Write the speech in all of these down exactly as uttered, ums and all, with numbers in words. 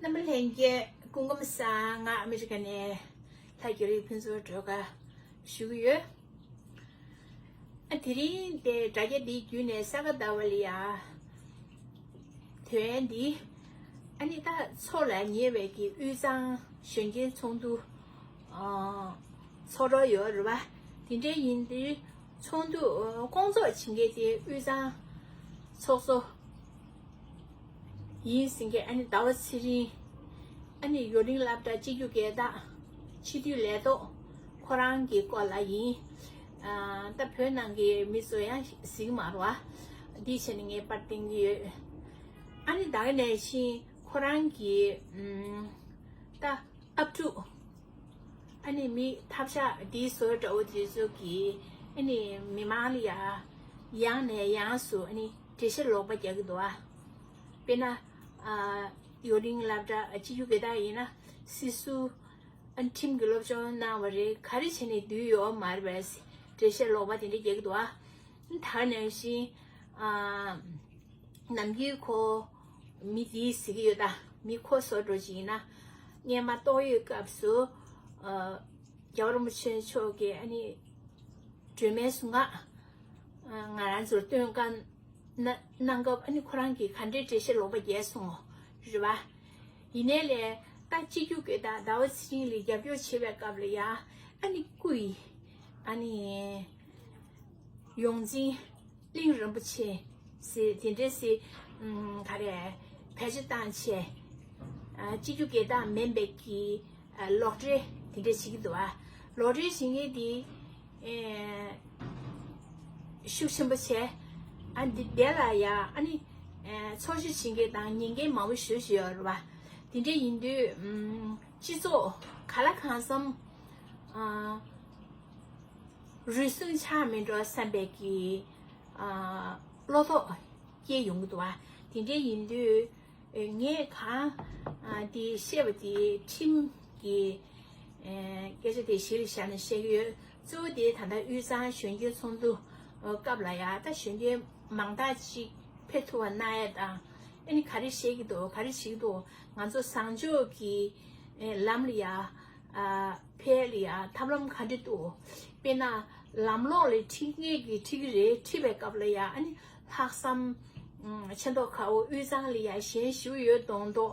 རྣམ་པ་ལྷན་རྒྱས་སྐུ་ཁམས་བཟང་། ང་ཨ་མི་རི་ཀ་ནས་ལྷ་རྒྱ་རི་ཕུན་ཚོགས་སྒྲོལ་དཀར་ཞུ་གི་ཡོད། ཨ་དེ་རིང་དེ་དྲ་རྒྱ་འདིའི་བརྒྱུད་ནས་ས་ག་ཟླ་བ་ལ་ཡ་དོན་འདི་ཨ་ནི་ད་ཚོགས་ལ་ཉེ་བའི་གི་དབུས་གཙང་གཞོན་སྐྱེས་ཚོགས་འདུ་ཨ་ཚོགས་གྲོལ་ཡོད་རེད་བ། དེ་འདྲ་ཡིན་དུས་ཚོགས་འདུ་ཨ་སྐོང་ཚོགས་བྱེད་མཁན་དེ་དབུས་གཙང་ཚོགས་གཙོ་ཡིན་ཟེར་མཁན་ཨ་ནི་ཟླ་བ་ཚེ་རིང་ཨ་ནི་ཡོ་ལིང་སློབ་གྲྭ་སྤྱི་རྒྱུ་དགེ་རྟགས་སྤྱི་འཐུས་ལས་ཐོག་ཁོ་རང་གི་སྐོར་ལ་ཡིན། ཨ་ད་བོད་ནང་གི་མི་ཚོ་ཡང་གཟིགས་མ་རེད་བ། འདི་བྱས་ནས་ངས་པར་བསྟན་གྱི་ཡོད། ཨ་ནི་ད་ག་ནང་བཞིན་ཁོ་རང་གི་ཨམ་ད་ཨབ་ཕྲུག་ཨ་ནི་མི་ཐབས་ཆག་འདིའི་བཟོ་འདྲ་བོ་དེ་ཚོ་གིས་ཨ་ནི་མི་མང་ལ་ཡ་ཡང་ནས་ཡང་དུ་ཨ་ནི་འགྲེལ་བཤད་ལོག་པ་རྒྱག་གི་འདུག་ཨ། དཔེར་ན་ཨ་ཡོ་ལིང་སློབ་གྲྭ་སྤྱི་རྒྱུ་དགེ་རྟགས་ཡིན་ན་སྲིད་ཟུར་ཨ་ནི་ཁྲིམས་ཀྱི་སློབ་སྦྱོང་གནང་བ་རེད། ག་རེ་བྱས་ནས་བསྡུས་ཡོད་མ་རེད་པས་འགྲེལ་བཤད་ལོག་པ་དེ་འདྲ་རྒྱག་གི་འདུག་ཨ། ད་ག་ནང་བཞིན་ཨ། ནམ་རྒྱུན་ཁོ་མི་དེའི་ཟེར་གྱི་ཡོད་ད། མི་ཁོ་བཟོ་འདྲ་ཅིག་ཡིན་ན། སྔོན་མ་ཏོག་དབྱིབས་སྐབས་སུ་ཨ་རྒྱལ་བ་རིན་པོ་ཆེ་མཆོག་གིས་ཨ་ནི་སྒྲོལ་མའི་གཟུངས་སྔགས་ཨ་ང་རང་ཚོར་བཏོན་བཀའ་གནང་གནང་སྐབས་ཨ་ནི་ཁོ་རང་གིས་ག་འདྲའི་འགྲེལ་བཤད་ལོག་པ་རྒྱག་སོང་རེད་བ། ཡིན་ནའི་ལས་ད་སྤྱི་རྒྱུ་དགེ་རྟགས་ཟླ་བ་ཚེ་རིང་ལ་རྒྱབ་སྐྱོར་བྱེད་པའི་སྐབས་ལ་ཡ་ཨ་ནི་སྐུ་ཡི་ཨ་ནི་ཡོངས་འཛིན་གླིང་རིན་པོ་ཆེ་ཟེར་དེ་འདྲའི་ཟེར་ཨམ་ག་རེ་བེད་སྤྱོད་བཏང་བྱས་ཨ་སྤྱི་རྒྱུ་དགེ་རྟགས་མིན་པའི་གི་ཨ་ལོག་འགྲེལ་དེ་འདྲ་བྱེད་ཀྱི་འདུག་ཨ། ལོག་འགྲེལ་བྱེད་མཁན་དེ་ཨེ་ཤུགས་ཆེན་པོ་བྱས་ཨ་འདི་དེ་ལ་ཡ་ཨ་ནི་ཨེ་ཚོགས་ཞུགས་བྱེད་མཁན་དང་ཉན་མཁན་མང་པོ་ཞེ་པོ་ཅིག་ཡོད་རེད་བ། དེ་འདྲ་ཡིན་དུས་ཨམ་སྤྱི་ཚོགས་ག་ལ་གང་འཚམ་ཨ། རུལ་སུངས་ཆགས་མི་འགྲོ་བསམ་པའི་གི་ཨ་བློ་དོགས་སྐྱེ་ཡོང་གི་འདུག་བ། དེ་འདྲ་ཡིན་དུས་ཨེ་ངས་གང་ཨ་འདི་བཤད་པ་དེ་ཁྲིམས་ཀྱི་ཨེ་སྐད་ཆ་དེ་གཞི་ལ་བཞག་ནས་བཤད་ཀྱི་ཡོད། གཙོ་བོ་དེ་ད་ལྟ་དབུས་གཙང་གཞོན་སྐྱེས་ཚོགས་འདུ་ཨ་སྐབས་ལ་ཡ་ད་གཞོན་སྐྱེས་མང་དག་ཅིག་ཕེབས་ཐུབ་པ་གནང་ཡ་དང་ཨ་ནི་ག་རེ་བཤད་ཀྱི་འདུག་ག་རེ་བྱེད་ཀྱི་འདུག་ང་ཚོ་བཟང་ཕྱོགས་ཀྱི་ཨེ་ལམ་ལ་ཡ་ཨ། ཕལ་ཡ་ཐབས་ལམ་ག་འདྲ་འདུག་དཔེར་ན་ལམ་ལོག་ལ་ཁྲིད་མཁན་གྱིས་ཁྲིད་ཀྱི་རེད། ཁྲིད་པའི་སྐབས་ལ་ཡ་ཨ་ནི་ལྷག་བསམ་ཨ་ཆེ་མདོག་ཁ་པོ་དབུས་གཙང་ལ་ཡ་ཞེན་ཞུ་ཡོད་མདོག་མདོག་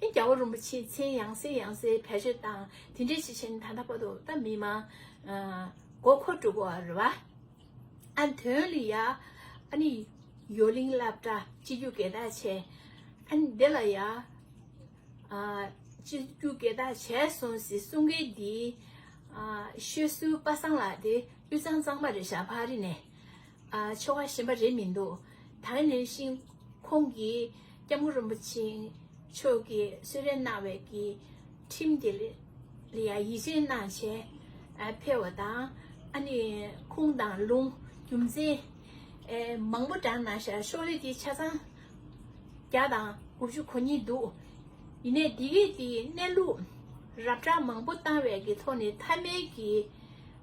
ཨ་རྒྱལ་བ་རིན་པོ་ཆེ་མཚན་ཡང་སེ་ཡང་སེ་བེད་སྤྱོད་བཏང་དེ་འདྲ་ཞིག་བྱས་ནས་ད་ལྟ་བར་དུ་ད་མི་མང་ཨ་མགོ་འཁོར་འགྲོ་གི་ཡོད་རེད་བ། ཨ་དོན་ལ་ཡ་ཨ་ནི་ཡོ་ལིང་སློབ་གྲྭ་སྤྱི་རྒྱུ་དགེ་རྟགས་བྱས་ཨ་ནི་འདི་ལ་ཡ། ཨ་སྤྱི་རྒྱུ་དགེ་རྟགས་བྱས་སོང་ཟེར་གསུང་མཁན་འདི་ཨ་ཤོད་སྲོལ་པ་སངས་ལགས་དེ་དབུས་གཙང་གཙང་པ་རེད་ཤག་ཕ་རི་ནས་ཨ་ཆོལ་ཁ་གཞན་པ་རེད་མི་འདུག་ད་ག་ནང་བཞིན་ཁོང་གིས་སྐྱབས་མགོན་རིན་པོ་ཆེ་མཆོག་གིས་གསོལ་རས་གནང་བའི་གི་ཁྲིམས་དེ་ལ་ཡ་ཡིད་ཆེས་གནང་བྱས་ཨ་ཕེབས་པ་དང་ཨ་ནི་ཁུངས་དང་ལུང་རྒྱུ་མཚན་ཨེ་མང་པོ་བགྲངས་གནང་ཤག་ཤོག་ལྷེ་དེ་ཆ་ཚང་བརྒྱ་དང་དགུ་བཅུ་གོ་གཉིས་འདུག་ཡིན་ནའི་འདི་གའི་དེའི་གནས་ལུགས་རབ་བསྒྲགས་མང་པོ་བཏང་བའི་གི་ཐོག་ནས་མཐའ་མའི་གི་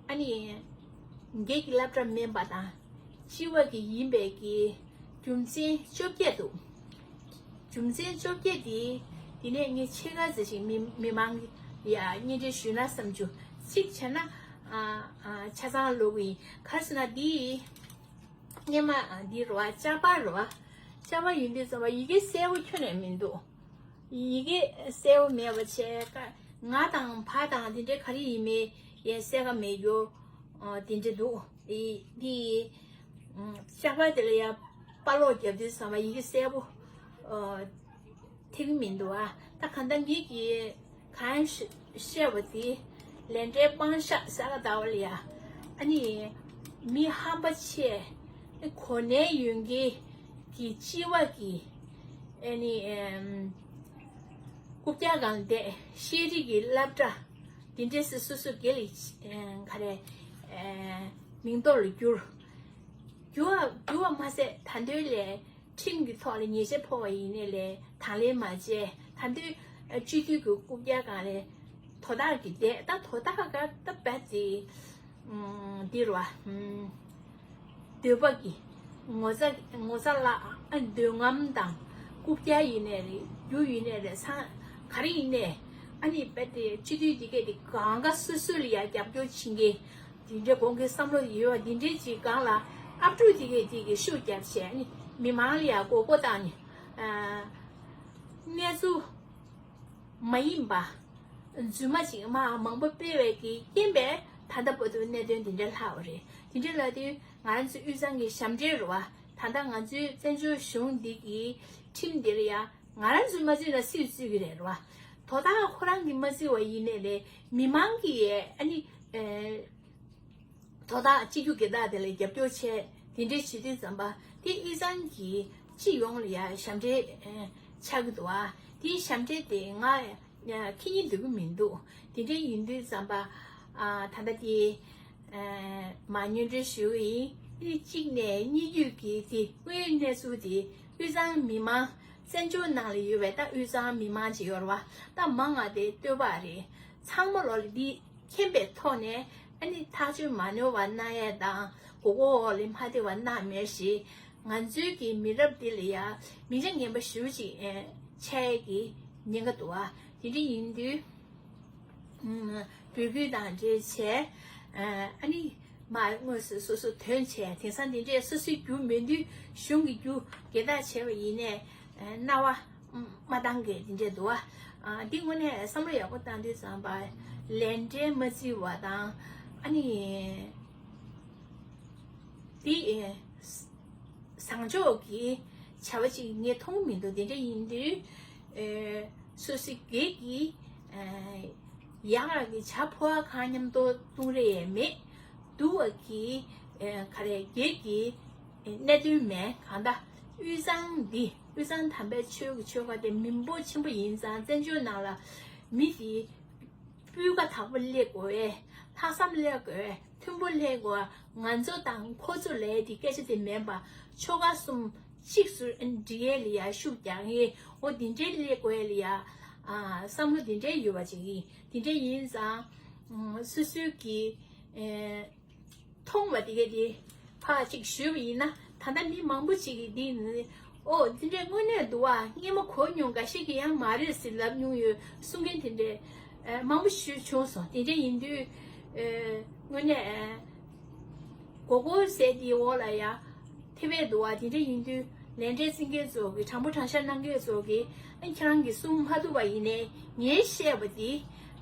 ཨ་ནི་སྒེར་གྱི་སློབ་གྲྭ་མིན་པ་དང་སྤྱི་བ་གི་ཡིན་པའི་གི་རྒྱུ་མཚན་བཅོ་བརྒྱད་འདུག་རྒྱུ་མཚན་བཅོ་བརྒྱད་དེ་དེ་ནས་ངས་ཕྱེད་ཀ་ཙམ་ཞིག་མི་མི་མང་ལ་སྙན་སྒྲོན་ཞུས་ན་བསམ་བྱུང་། གཅིག་བྱས་ན་ཨ་ཨ་ཆ་ཚང་ཀློག་གི་ཡིན། ག་རེ་ཟེར་ན་འདི། སྔོན་མ་འདི་རུ་བ་ལྕགས་པར་རུ་བ། ལྕགས་པར་ཡིན་དུས་ཙམ་པ་ཡི་གེ་གསལ་པོ་ཁྱོན་ནས་མི་འདུག་ཡི་གེ་གསལ་པོ་མེད་པ་བྱས་ཀ་ང་དང་བ་དང་དེ་འདྲའི་ག་རེ་ཡིན་མིན་ཡང་གསལ་ཁ་མེད་རྒྱུ་དེ་འདྲ་འདུག་འདི་ལྕགས་པར་དེ་ལ་ཡང་པར་སློག་བརྒྱབ་དུས་ཙམ་པ་ཡི་གེ་གསལ་པོ། ཐེབས་ཀྱི་མི་འདུག་ཨ། ད་གང་ལྟར་ངེད་ཀྱིས་གང་བཤད་པ་དེ་ལས་འབྲས་སྤང་བཞག་ས་ག་ཟླ་བ་ལ་ཡ། ཨ་ནི་མི་ཧམ་པ་ཆེ་གོ་གནས་ཡོད་མཁན་གྱི་སྤྱི་བ་གི་ཨ་ནི་རྐུབ་བཀྱག་སྒང་བསྡད་ཤེས་རིག་གི་སློབ་གྲྭ་འདི་འདྲས་སུ་སོ་སོ་སྒེར་ལ་ག་རེ་མིང་ཐོག་ལ་བསྒྱུར། འགྱུར་བ་འགྱུར་བ་མ་ཟད་ད་འདོད་ལས། ཁྲིམས་ཀྱི་ཐོག་ལ་ཉེས་ཆད་ཕོག་པ་ཡིན་ནའི་ལས་དང་ལེན་མ་བྱས་ད་དུང་སྤྱི་འཐུས་ཀྱི་རྐུབ་བཀྱག་སྒང་ལ་དོ་བདག་གིས་བསྡད། ད་དོ་བདག་ག་ད་བས་ཏེ་འདི་རུ་བ་འདོད་པ་གི་ངོ་ཚ་ངོ་ཚ་ལ་འདོད་རྔམ་དང་རྐུབ་བཀྱག་ཡིན་ནའི་རེད། རྒྱུ་ཡིན་ནའི་རེད། ཚང་ ག་རེ་ཡིན་ནས་ཨ་ནི་རྦད་དེ་སྤྱི་འཐུས་དེ་གས་དེ་གང་ག་སོ་སོ་ལ་ཡ་རྒྱབ་སྐྱོར་བྱེད་མཁན་དེ་འདྲའི་གོང་གི་བསམ་བློ་ཡོད་པ་དེ་འདྲའི་ཅིག་སྒང་ལ་ཨབ་ཕྲུག་དེ་གས་དེ་གས་ཤུགས་རྒྱབ་བྱས། ཨ་ནི་མི་མང་ལ་ཡ་མགོ་སྐོར་བཏང་ནས་གནས་ཚུལ་མ་ཡིན་པ་རྫུན་མ་ཅིག་མ་མང་པོ་སྤེལ་བའི་གི་རྐྱེན་པས་ད་ལྟ་བར་དུ་གནད་དོན་དེ་འདྲ་ལྷག་པ་རེད། དེ་འདྲ་ལ་དུས་ང་རང་ཚོ་དབུས་གཙང་གི་ཞབས་འདྲེན་རེད་བ། ད་ལྟ་ང་ཚོའི་བཙན་བྱོལ་གཞུང་འདི་གི་ཁྲིམས་འདི་ལ་ཡ་ང་རང་ཚོས་མ་བརྩིས་ན་སུས་བརྩི་གི་རེད་རེད་བ། དོ་བདག་ཁོ་རང་གིས་མ་བརྩི་བ་ཡིན་ནའི་ལས་མི་མང་གིས་ཨ་ནི་ཨེ། དོ་བདག་སྤྱི་རྒྱུ་སྒེར་བདག་དེ་ལ་རྒྱབ་སྐྱོར་བྱས་དེ་འདྲའི་བྱེད་དུས་ཙམ་པ་དེ་དབུས་གཙང་གི་སྤྱི་ཡོངས་ལ་ཡ་ཞབས་འདྲེན་ཆགས་ཀྱི་འདུག་ཨ། དེའི་ཞབས་འདྲེན་དེ་ང་ཁྱེད་གཉིས་འདོད་ཀྱི་མི་འདུག་དེ་འདྲའི་ཡིན་དུས་ཙམ་པ་ཨ་ད་ལྟ་དེ་མ་སྙན་སྒྲོན་ཞུ་གི་ཡིན། དེ་གཅིག་ནས་གཉིས་བརྒྱུད་ཀྱི་དེ་དངོས་ཡོད་གནས་ཚུལ་དེ་དབུས་གཙང་མི་མང་བཙན་བྱོལ་ནང་ལ་ཡོད་པའི་ད་དབུས་གཙང་མི་མང་ཅིག་ཡོད་རེད་བ། ད་མང་ང་དེ་བསྟོད་པ་རེད། ཚང་མ་ལོ་ལ་འདི་མཁྱེན་པའི་ཐོག་ནས་ཨ་ནི་ཐག་གཅོད་མ་ནོར་བ་གནང་ཡས་དང་མགོ་སྐོར་འོག་ལས་མ་བདེ་བ་གནང་མེད་ཞེས་ང་ཚོའི་གི་མི་རབས་འདི་ལ་ཡ་མིག་རྒྱང་རིང་པོ་ཞེ་པོ་ཅིག་ཨེ་ཆགས་ཀྱི་ཉེན་ཁ་འདུག་ཨ། དེ་འདྲ་ཡིན་དུས་ཨུམ་འབོད་སྐུལ་དང་འབྲེལ་བྱས་ཨ་ནི་མ་དངོས་སུ་སོ་སོ་ཐོན་བྱས་དེང་སང་དེ་འདྲས་སོ་སོའི་རྒྱུ་མེད་དུས་གཞུང་གི་རྒྱུ་སྒེར་བདག་བྱས་པ་ཡིན་ནས་རྣ་བ་མ་བཏང་གི་དེ་འདྲས་འདུག་ཨ། འདི་དངོས་གནས་བསམ་བློ་ཡག་པོ་བཏང་དུས་ཙམ་པ་ལས་འབྲས་མ་བརྩི་བ་དང་ཨ་ནི་འདི་བཟང་ཕྱོགས་ཀྱི་བྱ་བ་ཅིག་ངས་མཐོང་མི་འདུག་དེ་འདྲ་ཡིན་དུས་སོ་སོའི་སྒེར་གྱི་ཡག་གི་བྱ་ཕོ་བ་གང་མཉམ་དུ་གཏོང་རེ་ཡས་མེད། སྡུག་པ་གི་ག་རེ་སྒེར་གྱི་གནད་དོན་མེད། གང་ལྟར་དབུས་གཙང་འདི་དབུས་གཙང་དམ་པའི་ཆོས་ཀྱི་ཆོལ་ཁ་དེ་མི་འབོར་ཆེན་པོ་ཡིན་ཙང་བཙན་བྱོལ་ནང་ལ་མི་དེ་སྤུས་ཀ་དག་པོ་སླེབས་དགོས། ལྷག་བསམ་སླེབས་དགོས། མཐུན་པོ་སླེབས་དགོས། ང་ཚོ་དང་ཁོ་ཚོ་ལས་དེ་སྐད་ཆ་དེ་མིན་པ་ཆོལ་ཁ་གསུམ་གཅིག་སུ་འགྲིག་ཡས་ལ་ཡ་ཤུགས་རྒྱག་ངེས་འོ་དེ་འདྲའི་སླེབས་དགོས་ལ་ཡ་བསམ་བློ་དེ་འདྲའི་ཡོད་པ་ཅིག་ཡིན། དེ་འདྲ་ཡིན་ཙང་སོ་སོའི་གི་མཐོང་བ་དེ་ག་དེ་ཕར་ཅིག་ཞུས་པ་ཡིན་ན་ད་ལྟ་མི་མང་པོ་ཅིག་གིས་འདི་ནི་ཨོ་འདི་འདྲའི་དངོས་གནས་འདུག་བ། སྔས་མ་གོ་མྱོང་། འགའ་ཞིག་གིས་ཡང་མ་རེད་ཟེར་ལབ་མྱོང་ཡོད། གསུང་མཁན་དེ་འདྲའི་མང་པོ་ཞིག་བྱུང་སོང་། དེ་འདྲ་ཡིན་དུས་དངོས་གནས་མགོ་སྐོར་ཟེར་དེའི་འོག་ལ་ཡ་ཐེབས་པས་འདུག་བ། དེ་འདྲ་ཡིན་དུས་ལས་འབྲས་འཛིན་མཁན་ཚོ་གི་དྲང་པོ་དྲང་བཞག་གནང་མཁན་ཚོ་གི་ཨ་ཁྱེད་རང་གིས་གསུང་མ་ཐུབ་པ་ཡིན་ནའི་ངས་བཤད་པ་དེ་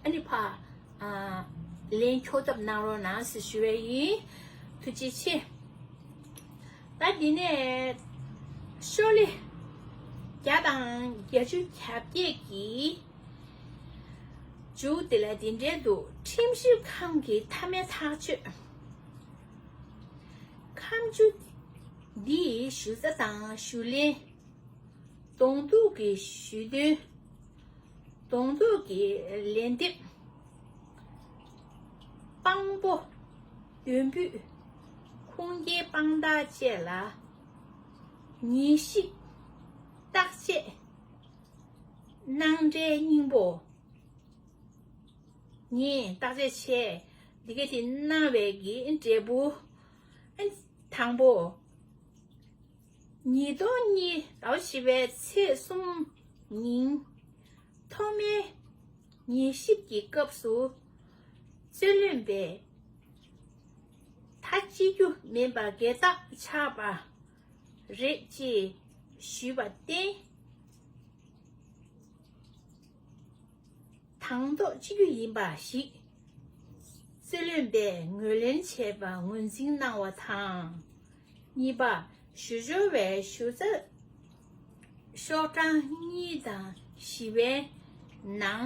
ཨ་ནི་ཕ། ལན་འཁྱོག་ཐབས་གནང་རོགས་གནང་ཟེར་ཞུ་བ་ཡིན། ཐུགས་རྗེ་ཆེ། ད་འདི་ནས་ཤོག་ལེ་བརྒྱ་དང་བརྒྱད་ཅུ་གྱ་བརྒྱད་ཀྱི་མཇུག་དེ་ལ་འདི་འདྲའི་འདུག་ཁྲིམས་ཞིབ་ཁང་གི་མཐའ་མའི་ཐག་གཅོད། ཁ་མཆུ་འདིའི་ཞུ་རྩ་དང་ཞུ་ལན། གདོང་ཐུག་གི་ཞུ་དོན། གདོང་ཐུག་གི་ལན་འདེབས། དཔང་པོ། འདོན་འབུལ། ཁུངས་སྐྱེལ་དཔང་རྟགས་བཅས་ལ་ཉིན་ཞིབ་བརྟག་དཔྱད་གནང་འབྲེལ་སྙིང་པོ། ངས་བརྟག་དཔྱད་བྱས་འདི་ག་དེ་གནང་བའི་གི་འབྲས་བུ། དང་པོ། ཉིས་སྟོང་གཉིས་ཟླ་བ་བཞི་པའི་ཚེས་གསུམ་ཉིན་ཐོག་མའི་ཉིན་ཞིབ་ཀྱི་སྐབས་སུ་རྩོད་ལེན་པས་ད་སྤྱི་རྒྱུ་མིན་པར་སྒེར་བདག་ཆགས་པ་རེད་ཅེས་ཞུས་པར་བརྟེན། དང་ཐོག་སྤྱི་རྒྱུ་ཡིན་པ་ཞིག་རྩོད་ལེན་པས་ངོས་ལེན་བྱས་པ་ངོས་འཛིན་གནང་བ་དང་། གཉིས་པ། ཞུ་སྦྱོར་བའི་ཞུ་རྩ་ཤོག་གྲངས་གཉིས་དང་བཞི་པའི་ནང་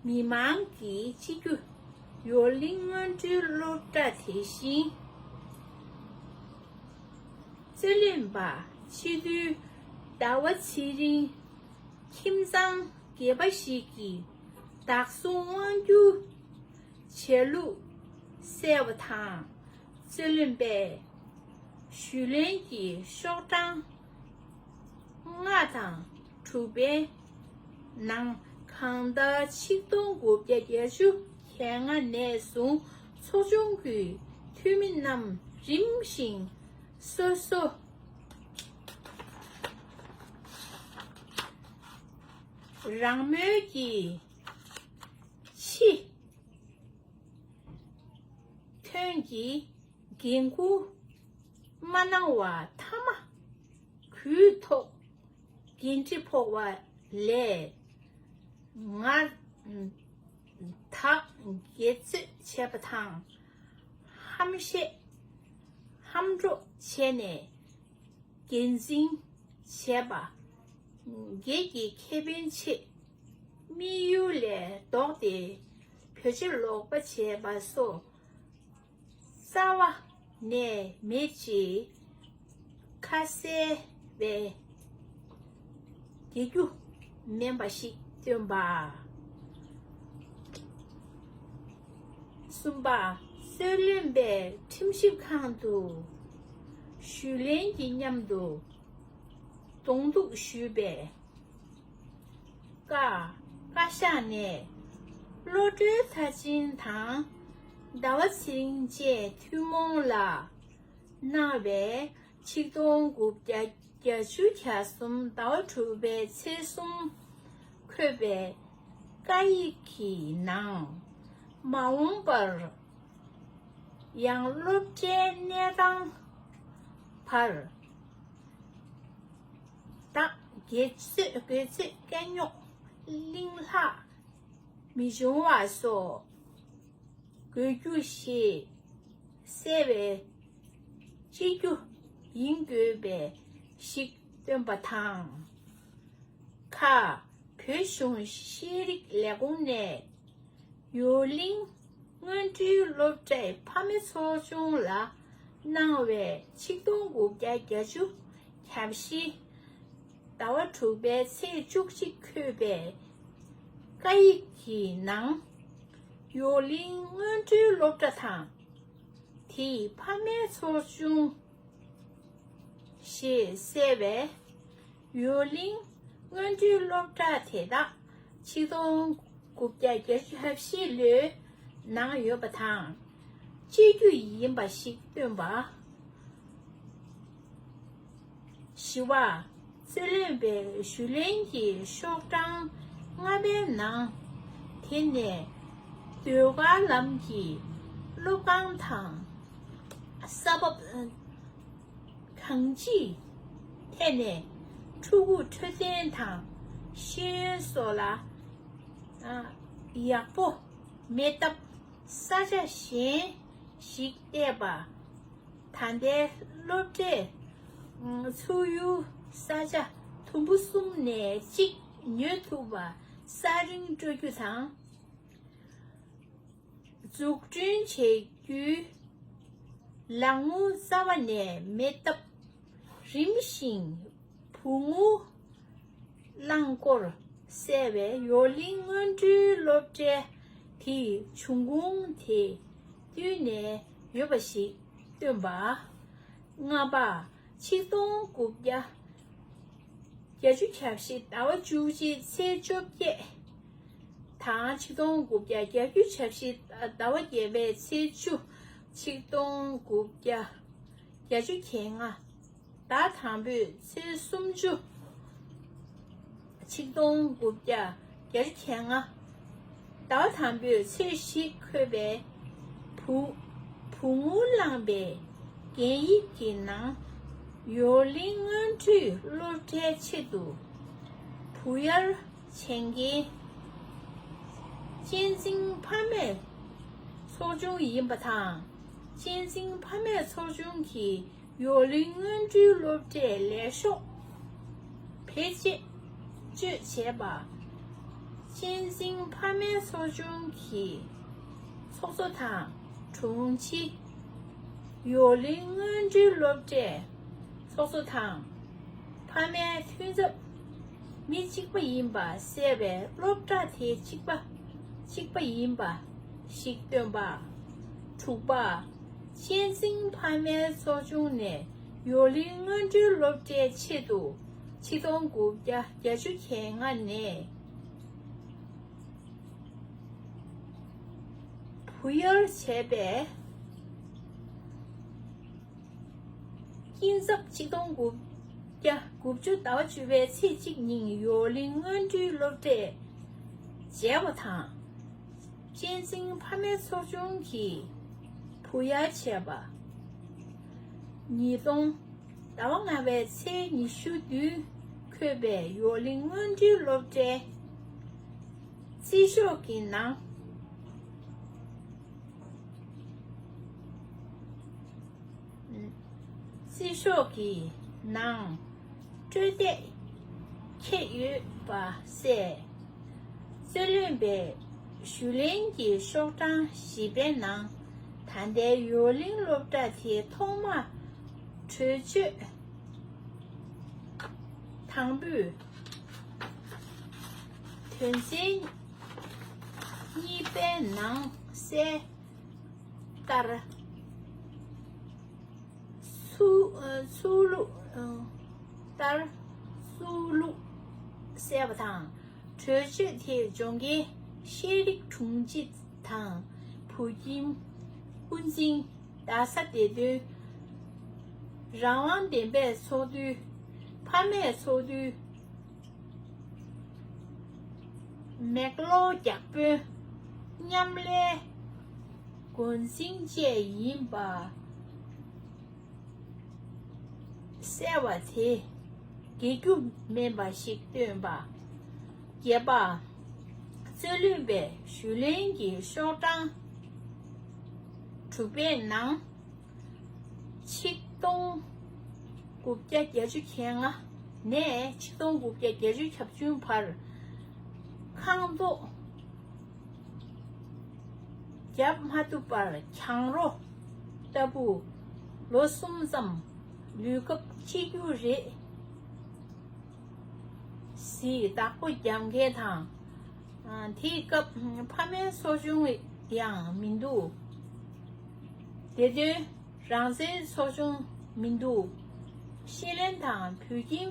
མི་མང་གི་སྤྱི་རྒྱུ་ཡོ་ལིང་སྔོན་འགྲུལ་སློབ་གྲྭ་དེ་བཞིན་རྩོད་ལེན་པ་སྤྱི་འཐུས་ཟླ་བ་ཚེ་རིང་ཁྱིམ་ཚང་སྒེར་པ་ཞིག་གི་བདག་བཟུང་དབང་སྒྱུར་བྱས་ལུགས་གསལ་བ་དང་། རྩོད་ལེན་པས་ཞུས་ལན་གྱི་ཤོག་གྲངས་ལྔ་དང་དྲུག་པའི་ནང་གང་ལྟར་ཆིག་སྟོང་དགུ་བརྒྱ་བརྒྱད་ཅུ་གྱ་ལྔ་ནས་བཟུང་ཚོགས་ཆུང་གི་འཐུས་མི་རྣམས་རིམ་བཞིན་སོ་སོ་ རང་མོས་ཀྱིས་ཕྱི་ཐོན་གྱི་འགན་འཁུར་མ་གནང་བར་མཐའ་མ་གུས་ཐོག་འགན་འཁྲི་ཕོག་པ་ལས་ང་དག་འགལ་རྩོད་བྱས་པ་དང་། ཧམ་བཤད་ཧམ་འཕྲོག་བྱས་ནས་འགན་འཛིན་བྱས་པ། སྒེར་གྱི་ཁེ་ཕན་ཆེད་དམིགས་ཡུལ་ལས་ལྡོག་སྟེ་བེད་སྤྱོད་ལོག་པ་བྱས་པ་སོགས་རྩ་བ་ནས་མེད་ཅེས་ཁ་གསལ་བའི་རྒྱལ་རྒྱུ་མིན་པ་ཞིག་སྟོན་པ། གསུམ་པ། རྩོད་ལེན་པས་ཁྲིམས་ཞིབ་ཁང་དུ་ཞུས་ལན་གྱི་མཉམ་དུ་གདོང་གཏུག་ཞུས་པའི་བཀའ་བཀའ་ཤག་ནས་བློ་གྲོས་མཐར་ཕྱིན་དང་ཟླ་བ་ཚེ་རིང་བཅས་ཐུན་མོང་ལ་གནང་བའི་ཆིག་སྟོང་དགུ་བརྒྱ་བརྒྱད་ཅུ་གྱ་གསུམ་ཟླ་བ་དྲུག་པའི་ཚེས་གསུམ་འཁོད་པའི་བཀའ་ཡིག་གི་ནང་། མ་འོངས་པར་ཡང་སློབ་གྲྭའི་གནས་སྟངས་བར་དག་འགལ་རྩོད་འགལ་རྩོད་སྐད་རྙོག་གླེང་ལྷག་མི་འབྱུང་བ་སོགས་དགོས་རྒྱུ་ཞེས་གསལ་བའི་སྤྱི་རྒྱུ་ཡིན་དགོས་པའི་ཞིག་བཏོན་པ་དང་། ཁ། བོད་གཞུང་ཤེས་རིག་ལས་ཁུངས་ནས་ཡོ་གླིང་སྔོན་འགྲོའི་སློབ་གྲྭའི་ཕ་མའི་ཚོགས་ཆུང་ལ་གནང་བའི་ཆིག་སྟོང་དགུ་བརྒྱ་བརྒྱད་ཅུ་གྱ་བཞི་ཟླ་བ་དྲུག་པའི་ཚེས་བཅུ་གཅིག་འཁོད་པའི་བཀའ་ཡིག་གི་ནང་། ཡོ་གླིང་སྔོན་འགྲོའི་སློབ་གྲྭ་དང་དེའི་ཕ་མའི་ཚོགས་ཆུང་ཞེས་གསལ་བས། ཡོ་གླིང་སྔོན་འགྲོའི་སློབ་གྲྭ་དེ་དག་ཆིག་སྟོང་དགུ་བརྒྱ་བརྒྱད་ཅུ་གྱ་བཞི་ལོའི་ནང་ཡོད་པ་དང་། སྤྱི་རྒྱུ་ཡིན་པ་ཞིག་སྟོན་པ། བཞི་པ། རྩོད་ལེན་པའི་ཞུ་ལན་གྱི་ཤོག་གྲངས་ལྔ་པའི་ནང་། དེ་ནས་ཟློས་གར་ལམ་གྱི་སློབ་ཁང་དང་ས་བབ་གང་ཅིའི་ཐད་ནས་ཕྲུ་གུ་འཕྲོད་བསྟེན་དང་ཤེས་ཡོན་སོགས་ལ་ཡག་པོ་མེད་སྟབས། ས་ཆ་གཞན་ཞིག་བལྟས་པ། ད་ལྟའི་སློབ་གྲྭའི་ཚུགས་ཡུལ་ས་ཆ་དུམ་བུ་གསུམ་ནས་གཅིག་ཉོ་ཐུབ་པ་གསར་རྙིང་སྤྲོད་རྒྱུ་དང་། འཛུགས་སྐྲུན་བྱེད་རྒྱུའི་ལག་དངུལ་རྩ་བ་ནས་མེད་སྟབས། རིམ་བཞིན་བུ་ངུ་རླངས་འཁོར་བསལ་བའི་ཡོ་གླིང་སྔོན་འགྲོའི་སློབ་གྲྭའི་དེའི་འབྱུང་ཁུངས་དེ་བསྟུན་ནས་ཡོད་པ་ཞིག་སྟོན་པ། ལྔ་པ། ཆིག་སྟོང་དགུ་བརྒྱ་བརྒྱད་ཅུ་གྱ་བཞི་ཟླ་བ་བཅུ་གཅིག་ཚེས་བཅོ་བརྒྱད་དང་། ཆིག་སྟོང་དགུ་བརྒྱ་བརྒྱད་ཅུ་གྱ་བཞི་ཟླ་བ་བརྒྱད་པའི་ཚེས་བཅུ། ཆིག་སྟོང་དགུ་བརྒྱ་བརྒྱད་ཅུ་གྱ་ལྔ་ཟླ་དང་པོའི་ཚེས་སུམ་ཅུ། ཆིག་སྟོང་དགུ་བརྒྱ་བརྒྱད་ཅུ་གྱ་ལྔ་ཟླ་བ་དང་པོའི་ཚེས་བཞི་འཁོད་པའི་བུ་བུ་ངུ་བླངས་པའི་གན་ཡིག་གི་ནང་། ཡོ་གླིང་སྔོན་འགྲོའི་སློབ་གྲྭའི་ཆེད་དུ་བུ་གཡར་བྱེད་མཁན་གཅེས་འཛིན་ཕ་མའི་ཚོགས་ཆུང་ཡིན་པ་དང་། གཅེས་འཛིན་ཕ་མའི་ཚོགས་ཆུང་གིས་ཡོ་གླིང་སྔོན་འགྲོའི་སློབ་གྲྭའི་ལས་ཤོག་བེད་སྤྱོད་བྱས་པ། གཅེས་འཛིན་ཕ་མའི་ཚོགས་ཆུང་གི་ཚོགས་གཙོ་དང་དྲུང་ཆེ། ཡོ་གླིང་སྔོན་འགྲོའི་སློབ་གྲྭའི་ཚོགས་གཙོ་དང་། ཕ་མའི་མཐུན་ཚབ་མི་གཅིག་པ་ཡིན་པ་གསལ་བའི་སློབ་གྲྭ་དེ་གཅིག་པ་གཅིག་པ་ཡིན་པ་ཞིག་སྟོན་པ། དྲུག་པ། གཅེས་འཛིན་ཕ་མའི་ཚོགས་ཆུང་ནས་ཡོ་གླིང་སྔོན་འགྲོའི་སློབ་གྲྭའི་ཆེད་དུ་ཆིག་སྟོང་དགུ་བརྒྱ་བརྒྱད་ཅུ་གྱ་ལྔ་ནས་བུ་གཡར་བྱས་པའི་སྐྱིན་ཚབ་ཆིག་སྟོང་དགུ་ བརྒྱ་དགུ་བཅུ་ཟླ་བ་བཅུ་པའི་ཚེས་གཅིག་ཉིན་ཡོ་ལིང་སྔོན་འགྲོའི་སློབ་གྲྭས་མཇལ་བ་དང་། གཅན་གཟན་ཕ་མའི་ཚོགས་ཆུང་གིས་བུ་ཡར་བྱས་པ། ཉིས་སྟོང་ཟླ་བ་ལྔ་པའི་ཚེས་ཉི་ཤུ་བདུན་འཁོད་པའི་ཡོ་ལིང་སྔོན་འགྲོའི་སློབ་གྲྭའི་རྩིས་ཤོག་གི་ནང་། རྩིས་ཤོག་གི་ནང་སྤྲོད་དེབ་ཁྱེར་ཡོད་པ་གསལ། རྩོད་ལེན་པས་ཞུ་ལེན་གྱི་ཤོག་གྲངས་བཞི་པའི་ནང་ད་ལྟའི་ཡོ་ལིང་སློབ་གྲྭ་དེ་ཐོག་མར་གྲོས་ཆོད་དང་པོའི་དོན་ཚན་གཉིས་པའི་ནང་གསལ་ལྟར། ཚུགས་ཚུགས་ལུགས་ལྟར་ཚུགས་ལུགས་གསལ་བ་དང་། གྲོས་ཆོད་དེ་ལྗོངས་རྒྱལ་ཤེས་རིག་དྲུང་ཆེ་དང་བོད་ཁྱིམ་དབུ་འཛིན། རྡ་ས་བདེ་དོན་རང་དབང་བདེན་པའི་ཚོགས་འདུའི་ཕ་མའི་ཚོགས་འདུའི་མེག་ལོ་བརྒྱ་དཔོན་མཉམ་ལས་འགོ་འཛིན་བཅས་ཡིན་པ་གསལ་བ་དེ་འགལ་རྒྱུ་མིན་པ་ཞིག་བཏོན་པ། བརྒྱད་པ། རྩོད་ལེན་པས་ཞུ་ལེན་གྱི་ཤོག་གྲངས་དྲུག་པའི་ནང་། ཆིག་སྟོང་དགུ་བརྒྱ་བརྒྱད་ཅུ་གྱ་ལྔ་ནས་ཆིག་སྟོང་དགུ་བརྒྱ་བརྒྱད་ཅུ་གྱ་བདུན་བར་ཁང་ཐོག་བརྒྱབ་མ་ཐུབ་པར་གྱང་རོ་ལྟ་བུ་ལོ་གསུམ་ཙམ་ལུས་སྐབས་སྐྱེ་རྒྱུ་རེད་ཟེར་བདག་པོ་རྒྱབ་མཁན་དང་། དེའི་སྐབས་ཕ་མའི་ཚོགས་ཆུང་ཡང་མི་འདུག་བདེ་དོན་རང་བཙན་ཚོགས་ཆུང་མི་འདུག་ཤེས་ལྷན་དང་བོད་ཁྱིམ་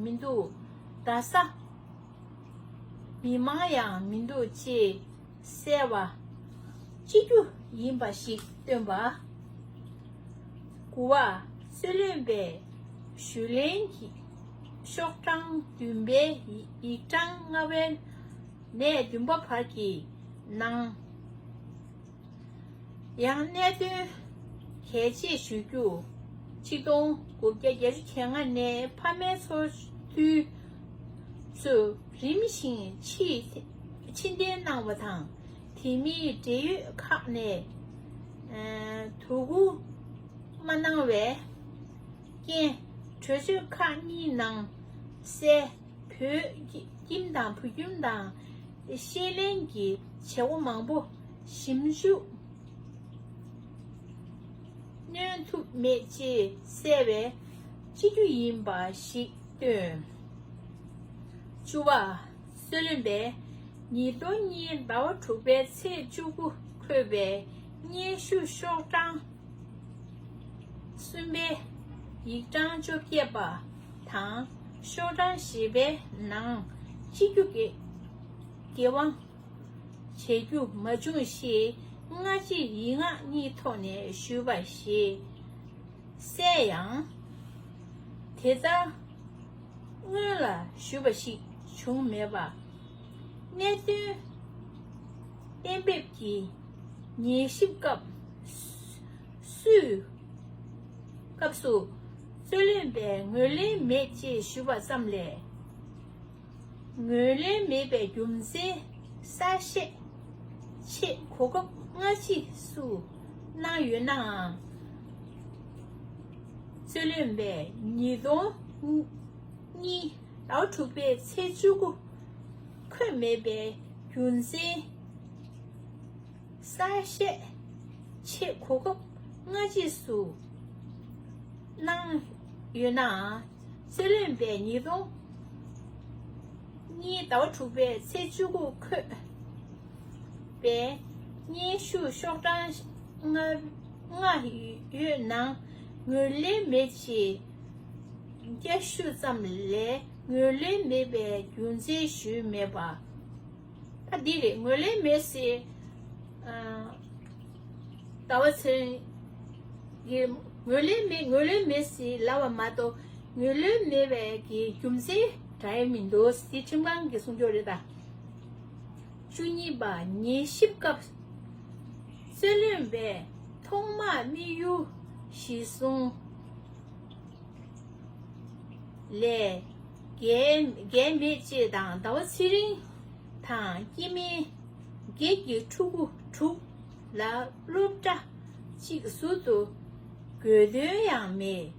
མི་འདུག་རྡ་ས་མི་མང་ཡང་མི་འདུག་ཅེས་གསལ་བ་སྤྱི་རྒྱུ་ཡིན་པ་ཞིག་བཏོན་པ། དགུ་བ། རྩོད་ལེན་པས་ཞུ་ལེན་གྱི་ཤོག་གྲངས་བདུན་པའི་ཡིག་གྲངས་ལྔ་པའི་ནས་བདུན་པ་བར་གྱི་ནང་། ཡང་གནད་དོན་གལ་ཆེ་ཞུ་རྒྱུ། ཆིག་སྟོང་དགུ་བརྒྱ་བརྒྱད་ཅུ་གྱ་ལྔ་ནས་ཕ་མའི་ཚོགས་འདུ་ཚོས་རིམ་བཞིན་ཕྱིའི་ཕྱིར་འཐེན་གནང་བ་དང་། དེ་མིན་འབྲེལ་ཡོད་ཁག་ནས་ཨ་དོ་ཁུར་མ་གནང་བའི་རྐྱེན། གྲོས་ཆོད་ཁག་གཉིས་ནང་གསལ། བོད་ཁྱིམ་དང་བོད་ཁྱིམ་དང་ཤེས་ལྷན་གྱི་བྱེད་སྒོ་མང་པོ་ཞིབ་འཇུག་གནོན་ཐུབ་མེད་ཅེས་གསལ་བའི་སྤྱི་རྒྱུ་ཡིན་པ་ཞིག་བཏོན། བཅུ་པ། རྩོད་ལེན་པས་ཉིས་སྟོང་གཉིས་ཟླ་བ་དྲུག་པའི་ཚེས་བཅུ་དགུ་འཁོད་པའི་སྙན་ཞུ་ཤོག་གྲངས་གསུམ་པའི་ཡིག་གྲངས་བཅོ་བརྒྱད་པ་དང་ཤོག་གྲངས་བཞི་པའི་ནང་སྤྱི་རྒྱུ་གི་འགན་དབང་བྱེད་རྒྱུ་མ་བྱུང་ཞེས་སྔ་ཕྱི་ཡིག་ངག་གཉིས་ཐོག་ནས་ཞུས་པ་ཞིག་གསལ་ཡང་། དེ་ལྟར་སྔོན་ལ་ཞུས་པ་ཞིག་བྱུང་མེད་པ། གནད་དོན་གཏན་འབེབས་ཀྱི་ཉན་ཞིབ་སྐབས་སུ། སྐབས་སུ་རྩོད་ལེན་པས་ངོས་ལེན་མེད་ཅེས་ཞུས་པ་ཙམ་ལས། ངོས་ལེན་མེད་པའི་རྒྱུ་མཚན་གསལ་བཤད་ཆེད་གོ་སྐབས་སྔ་ཕྱི་སུ་གནང་ཡོད་ནའང་། རྩོད་ལེན་པས་ཉིས་སྟོང་གཉིས་ཟླ་བ་དྲུག་པའི་ཚེས་བཅུ་དགུ་འཁོད་མེད་པའི་རྒྱུ་མཚན་གསལ་བཤད་ཆེད་གོ་སྐབས་སྔ་ཕྱི་སུ་གནང་ཡོད་ནའང་། རྩོད་ལེན་པས་ཉིས་སྟོང་གཉིས་ཟླ་བ་དྲུག་པའི་ཚེས་བཅུ་དགུ་འཁོད་པའི་སྙན་ཞུ་ཤོག་གྲངས་ལྔ་ལྔ་ཡོད་ནང་ངོས་ལེན་མེད་ཅེས་བསྐྱར་ཞུ་ཙམ་ལས་ངོས་ལེན་མེད་པའི་རྒྱུ་མཚན་ཞུས་མེད་པ། ད་འདི་རེད། ངོས་ལེན་མེད་ཟེར། ཨ། ཟླ་བ་ཚེ་རིང་གིས་ངོས་ལེན་མེད་ངོས་ལེན་མེད་ཟེར་ལབ་པ་མ་གཏོགས་ ངོས་ལེན་མེད་པའི་གི་རྒྱུ་མཚན་འདྲ་ཡི་མི་འདུག། དེ་ཁྲིམས་ཁང་གི་གསུང་ཆོག་རེད་ད། བཅུ་གཉིས་པ། ཉན་ཞིབ་སྐབས་རྩོད་ལེན་པས་ཐོག་མར་དམིགས་ཡུལ་གཞིར་བཟུང་ལས་འགལ་འགལ་མེད་ཅེས་དང་ཟླ་བ་ཚེ་རིང་དང་སྐྱེ་དམན་སྒེར་གྱི་ཕྲུ་གུ་དྲུག་ལ་སློབ་གྲྭ་གཅིག་ཟུར་དུ་དགོས་དོན་ཡང་མེད།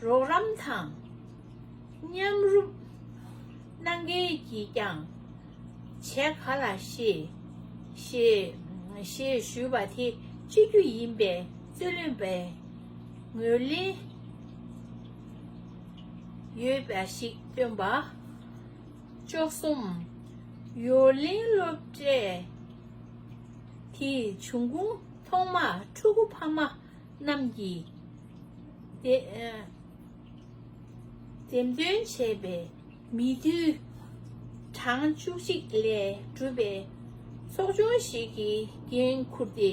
རོགས་རམ་དང་མཉམ་རུབ་གནང་མཁན་གྱིས་ཀྱང་བྱེད་ག་ལ་ཤེས་ཞེས་ཞེས་ཞུས་པ་དེ་སྤྱི་རྒྱུ་ཡིན་པས་རྩོད་ལེན་པས་ངོས་ལེན་ཡོད་པ་ཞིག་སྟོན་པ། བཅུ་གསུམ། ཡོ་ལིན་སློབ་གྲྭའི་དེའི་འབྱུང་ཁུངས་ཐོག་མར་ཕྲུ་གུ་ཕ་མ་རྣམས་ཀྱིས་འདེམས་འདེམས་ཐོན་བྱས་པའི་མི་འཐུས་གྲངས་བཅུ་གཅིག་ལས་གྲུབ་པའི་ཚོགས་ཆུང་ཞིག་གིས་འགན་འཁུར་ཏེ་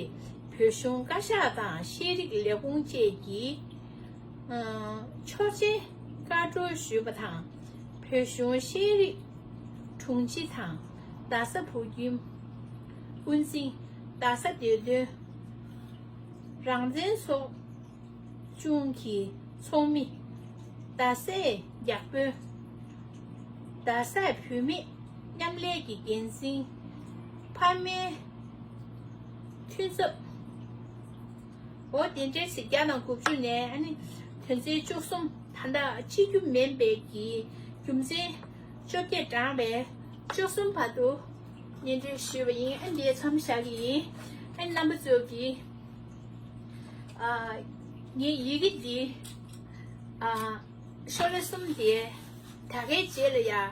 བོད་གཞུང་བཀའ་ཤག་དང་ཤེས་རིག་ལས་ཁུངས་བཅས་ཀྱིས་ཆོག་མཆན་བཀའ་འཁྲོལ་ཞུས་པ་དང་། བོད་གཞུང་ཤེས་རིག་དྲུང་ཆེ་དང་རྡ་ས་བོད་ཁྱིམ་དབུ་འཛིན། རྡ་ས་བདེ་དོན་རང་བཙན་ཚོགས་ཆུང་གི་ཚོགས་མི། རྡ་སའི་བརྒྱ་དཔོན། རྡ་སའི་བུད་མེད་མཉམ་ལས་ཀྱི་འགན་འཛིན། ཕ་མའི་མཐུན་ཚབ། འོ་དེ་འདྲའི་ཚེ་བརྒྱ་དང་དགུ་བཅུ་ནས་ཨ་ནི་དོན་ཚན་བཅུ་གསུམ། ད་ལྟ་སྤྱི་རྒྱུ་མིན་པའི་གི་རྒྱུ་མཚན་བཅོ་བརྒྱད་བགྲངས་པའི་བཅུ་གསུམ་བར་དུ་སྙན་སྒྲོན་ཞུས་པ་ཡིན། ཨ་འདིའི་མཚམས་བཞག་གི་ཡིན། ཨ་རྣམ་པ་ཚོ་གིས་ཨ་ངའི་ཡི་གེ་འདི་ཨ་ཤོག་ལྷེ་གསུམ་དེ་ད་གའི་རྗེས་ལ་ཡ་ཨ་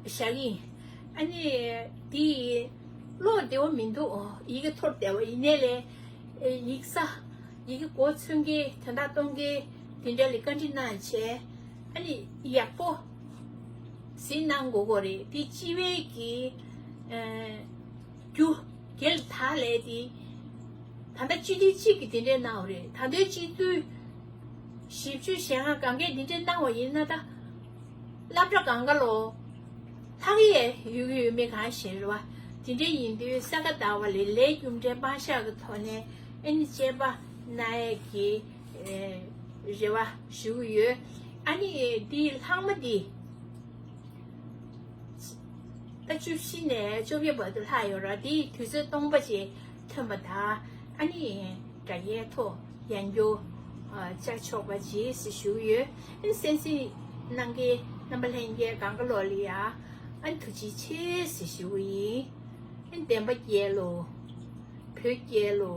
བཞག་གི་ཡིན། ཨ་ནི་འདི་ཀློག་བདེ་བོ་མི་འདུག། ཡི་གེ་འཐོར་བདེ་བོ་ཡིན་ནའི་ལས། ཨེ་ཡིག་ཚགས་ཡི་གེ་མགོ་ཚོས་མཁན་དོན་དག་གཏོང་མཁན་དེ་འདྲ་ལ་བཀའ་འདྲི་གནང་བྱས། ཨ་ནི་ཡག་པོ་གཟིགས་གནང་དགོས་ཀྱི་རེད། དེ་སྤྱི་བའི་གི་ཨེ་རྒྱུ་སྒེར་དག་ལས་དེ་ད་ལྟ་སྤྱི་འཐུས་གཅིག་གིས་དེ་འདྲ་གནང་བ་རེད། ད་ལྟའི་སྤྱི་འཐུས་བཞི་བཅུ་ཞེ་ལྔ་གང་གས་འདི་འདྲ་གནང་བ་ཡིན་ན་ད། སློབ་གྲྭ་གང་ག་ལོ་ལྷག་ཡས་ཡོད་ཀྱི་ཡོད་མེད་གང་ཤེས་རེད་བ། དེ་འདྲ་ཡིན་དུས་ས་ག་ཟླ་བ་ལས་ལས་རྒྱུ་འབྲས་དཔང་ཤག་གི་ཐོག་ནས་ཨ་ནི་དཔྱད་པ་གནང་ཡས་ཀྱི་ཨེ་རེ་བ་ཞུ་གི་ཡོད། ཨ་ནི་འདི་ལྷག་མ་འདི་ད་བཅུ་བཞི་ནས་བཅོ་བརྒྱད་བར་དུ་ལྷག་ཡོད་ར། དེའི་དུས་ཚོད་སྟོང་པ་ཅིག་ཐོན་པ་དང་། ཨ་ནི་དྲ་རྒྱའི་ཐོག་ཡང་བསྐྱར་ཨ་བཅར་ཆོག་པ་བྱེད་ཟེར་ཞུ་གི་ཡོད། ཨ་ནི་གསན་གཟིགས་གནང་མཁན་རྣམ་པ་ལྷན་རྒྱས་གང་ག་ལོག་ལ་ཡ་ཨ་ནི་ཐུགས་རྗེ་ཆེ་ཟེར་ཞུ་གི་ཡིན། ཨ་ནི་བདེན་པ་རྒྱལ་ལོ། བོད་རྒྱལ་ལོ།